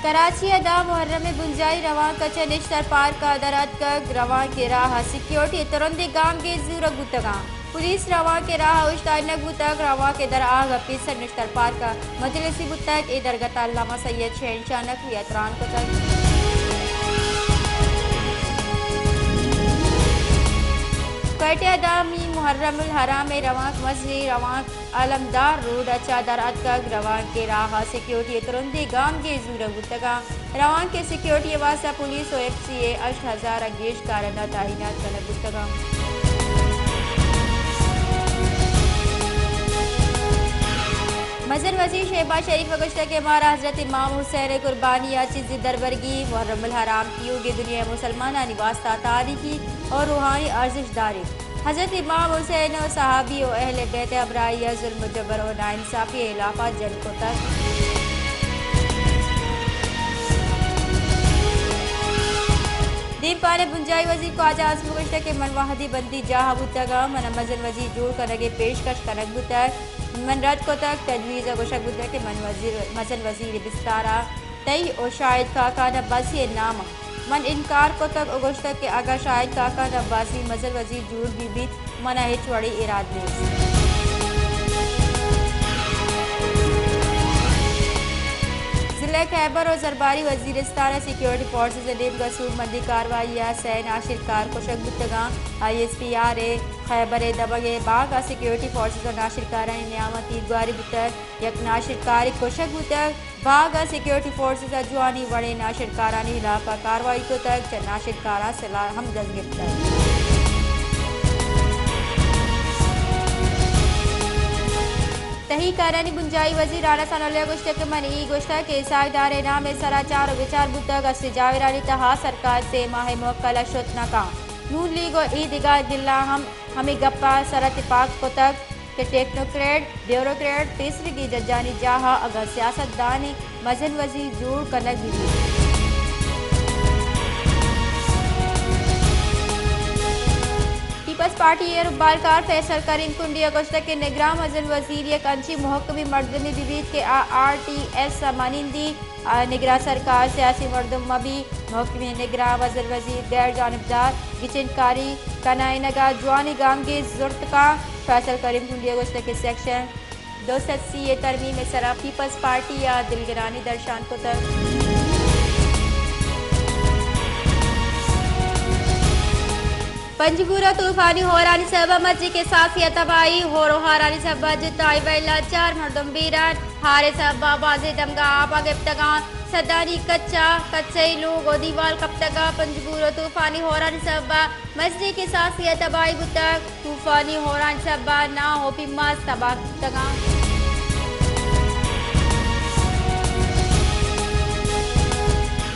کراچی ءَ داں محرم ءِ بنجاہی روانک چہ نشتر پارک ءَ در اتکگ، روانک ءِ راہ ءَ سیکیورٹی ءِ ترندیں گامگیج زورگ بوتگاں۔ پولیس روانک ءِ راہ ءَ اوشتاتینگ بوتگ، روانک ءِ در آہگ ءَ پیسر نشتر پارک ءَ مجلسے بوتگ، اے درگت ءَ علامہ سید شہنشاہ نقوی ءَ تران کتگ۔ کوئٹہ ءَ داں می محرم الحرام ءِ روانک مزنیں روانک علمدار روڈ ءَ چہ در اتکگ، روانک ءِ راہ ءَ سیکیورٹی ءِ ترندیں گامگیج زورگ بوتگاں۔ روانک ءِ سیکیورٹی ءِ واستہ پولیس ءُ ایف سی ءِ ہشت ہزار ءَ گیش کارندہ تعینات کنگ بوتگاں۔ مزن وزیر شہباز شریف ءَ گوشتگ کہ مارا حضرت امام حسین ءِ قربانی ءَ چیزے دربرگی، محرم الحرام تیوگیں دنیا ءِ مسلمانانی واستہ تاریخی ءُ روحانی ارزشت داریت۔ حضرت امام حسین ءُ صحابی ءُ اہل بیت ءِ ہمراہی ءَ ظلم ءُ جبر ءُ ناانصافی ءِ ہلاپ ءَ جنگ کتگ۔ دیمپان ءِ بنجاہی وزیر خواجہ اعظم ءَ گوشتگ کہ من وہدی بندی جاہ ءَ بوتگ آں، من ءَ مزن وزیر جوڑ کنگ ءِ پیشکش کنگ بوتگ، من رد کتگ، تجویز ءَ گوشگ بوتگ کہ من وزیر، مزن وزیر ءِ بستار ءَ تئی ءُ شاہد خاقان عباسی ءِ نام ءَ من انکار کتگ ءُ گوشتگ کہ اگاں شاہد خاقان عباسی مزن وزیر جوڑ بہ بیت، من ءَ ہچ وڑیں ایراد نیست۔ ضلع خیبر ءُ درباری وزیرستان ءَ سیکیورٹی فورسز ءِ نیمگ ءَ سوبمندی کاروائی ءَ سئے ناشرکار کشگ بوتگاں۔ آئی ایس پی آر ءِ خیبر ءِ دمگ ءِ باگ ءَ سیکیورٹی فورسز ءُ ناشرکارانی نیام ءَ تیرگواری بوتگ، یک ناشرکارے کشگ بوتگ۔ باگ ءَ سیکیورٹی فورسز ءَ جوانیں وڑیں ناشرکارانی ہلاپ ءَ کاروائی کتگ، چہ ناشرکاراں سلاہ ہم دست گپتگ۔ تہی کارانی بنجاہی وزیر رانا ثناء اللہ ءَ گوشتگ کہ من اے گوشتگ کہ اسحاق ڈار ءِ نام ءِ سرا چار ءُ بچار بوتگ، است جاورانی تہا سرکار سے ماہ ءِ موکل ءَ شت نہ کنت۔ نون لیگ ءُ اے دگہ گلاں ہم ہمے گپ ءَ سر ءَ تپاک کتگ کہ ٹیکنوکریٹ، بیوروکریٹ، پیسریگیں ججانی جاہ ءَ اگاں سیاست دانے مزن وزیر جوڑ کنگ بہ بیت۔ پیپلز پارٹی ءِ بالکار فیصل کریم کنڈی ءَ گوشتگ کہ نگراں مزن وزیر یک انچیں مہکمیں مردمے بہ بیت کہ آ آر ٹی ایس ءَ منندی، آ، نگراں سرکار سیاسی مردم مہ بیت، مہکمیں نگراں مزن وزیر غیر جانبدار گچین کاری کنائینگ ءَ جوانیں گامگیج زرت کنت۔ فیصل کریم کنڈی ءَ گوشتگ کہ سیکشن دو سد سی ءِ ترمیم ءِ سرا پیپلز پارٹی ءَ دلگرانی درشان کتگ۔ پنجگور ءَ طوفانی ہورانی سبب ءَ مزنیں کساسے ءِ تباہی، ہور ءُ ہارانی سبب ءَ جتائی ویل ءَ چار مردم بیران، ہار ءِ سبب ءَ بازیں دمگاں آپ ءَ گپتگاں، سدانی کچ ءَ کچئی لوگ ءُ دیوال کپتگ ءَ، پنجگور ءَ طوفانی ہورانی سبب ءَ مزنیں کساسے ءِ تباہی بوتگ۔ طوفانی ہورانی سبب ءَ ناہ ءُ پیماز تباہ بوتگ اَنت۔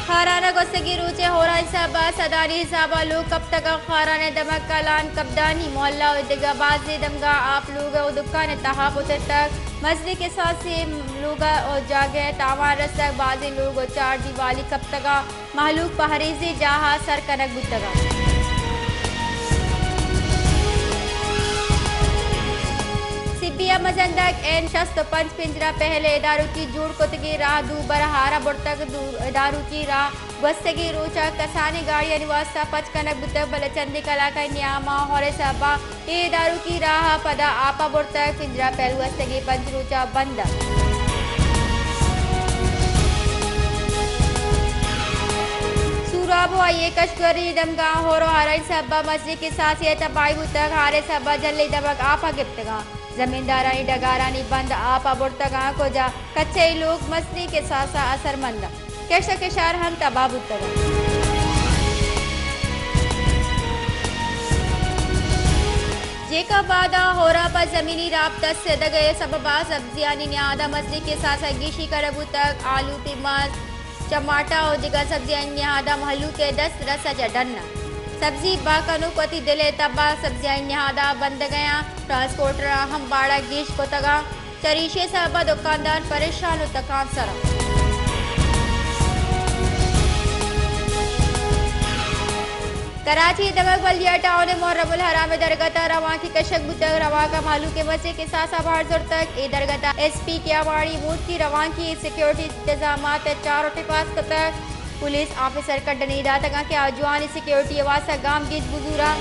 خاران ءَ گوستگیں روچ ءَ ہورانی سبب ءَ سدانی حساب ءَ لوگ کپتگ اَنت۔ خاران ءِ دمگ کلان، کپدانی محلہ ءُ دگہ بازیں دمگاں آپ لوگ ءُ دکان ءِ تہا پترتگ۔ مزنیں کساسے لوگ ءُ جاگہ ءَ تاوان رستگ۔ بازیں لوگ ءُ چار دیوالی کپتگ اَنت۔ مہلوک پہریزیں جاہ ءَ سر کنگ بوتگ اَنت۔ سبی ءَ مزندگ این شست ءُ پنچ پنجرہ پہل ءِ ادارکی جوڑ کتگیں راہ دو بر ہار ءَ برتگ۔ دو ادارکی راہ گوستگیں روچ ءَ کسانیں گاڑیانی واستہ پچ کنگ بوتگ، بلے چندیں کلاکانی نیام ءَ ہور ءِ سبب ءَ اے ادارکی راہ ءَ پدا آپ ءَ برتگ۔ پنجرہ پہل گوستگیں پنچ روچ ءَ بند اَت۔ سوراب ءُ آئی ءِ کشگوری دمگاں ہور ءُ ہارانی سبب ءَ مزنیں کساسے ءِ تباہی بوتگ۔ ہار ءِ سبب ءَ جھلی دمگ آپ ءَ گپتگ اَنت۔ زمیندارانی ڈگارانی بند آپ ءَ برتگ اَنت۔ کجا کچئی لوگ مزنیں کساس ءَ اثرمند اَنت۔ کشت ءُ کشار ہم تباہ بوتگ اَنت۔ جیکب آباد ءَ ہور ءَ پہ زمینی رابطہ سدگ ءِ سبب ءَ سبزیانی نہاد ءَ مزنیں کساس ءَ گیشی کنگ بوتگ۔ آلو، پیماز، چماٹا ءُ دگہ سبزیانی نہاد ءَ مہلوک ءِ دست رس ءَ چہ ڈن اَنت۔ سبزی بہا کنوک وتی دل ءِ تب ءَ سبزیانی نہاد ءَ بندگ ءَ اَنت۔ ٹرانسپورٹراں ہم باڑہ گیش کتگ اَنت۔ چریشی ءِ سبب ءَ دکاندار پریشان ءُ تکانسر اَنت۔ کراچی ءِ دمگ بلدیہ ٹاؤن ءِ محرم الحرام ءِ درگت ءَ روانکے کشگ بوتگ۔ روانک ءَ مھلوک ءِ مس ءِ کساس ءَ بھر زرتگ۔ اے درگت ءَ ایس پی کیاباڑی موستی روانکی سیکورٹی انتظامات ءِ چارٹ ءَ پاس کتگ۔ پولیس آفیسر کڈنی داتگ اَنت کہ آ جوانیں سیکورٹی ءِ واستہ گامگیج بزوراں۔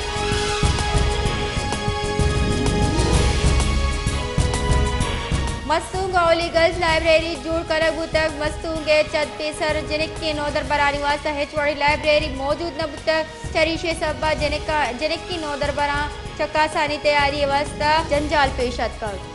مستونگ ءَ اولی گرلز لائبریری جوڑ کنگ بوتگ۔ مستونگ ءِ چد پیسر جنکیں نودربرانی واستہ ہچ وڑیں لائبریری موجود نہ بوتگ۔ چریشی ءِ سبب ءَ جنکا-، جنکیں نودربراں چکاسانی تیاری ءِ واستہ جنجال پیش اتکگ۔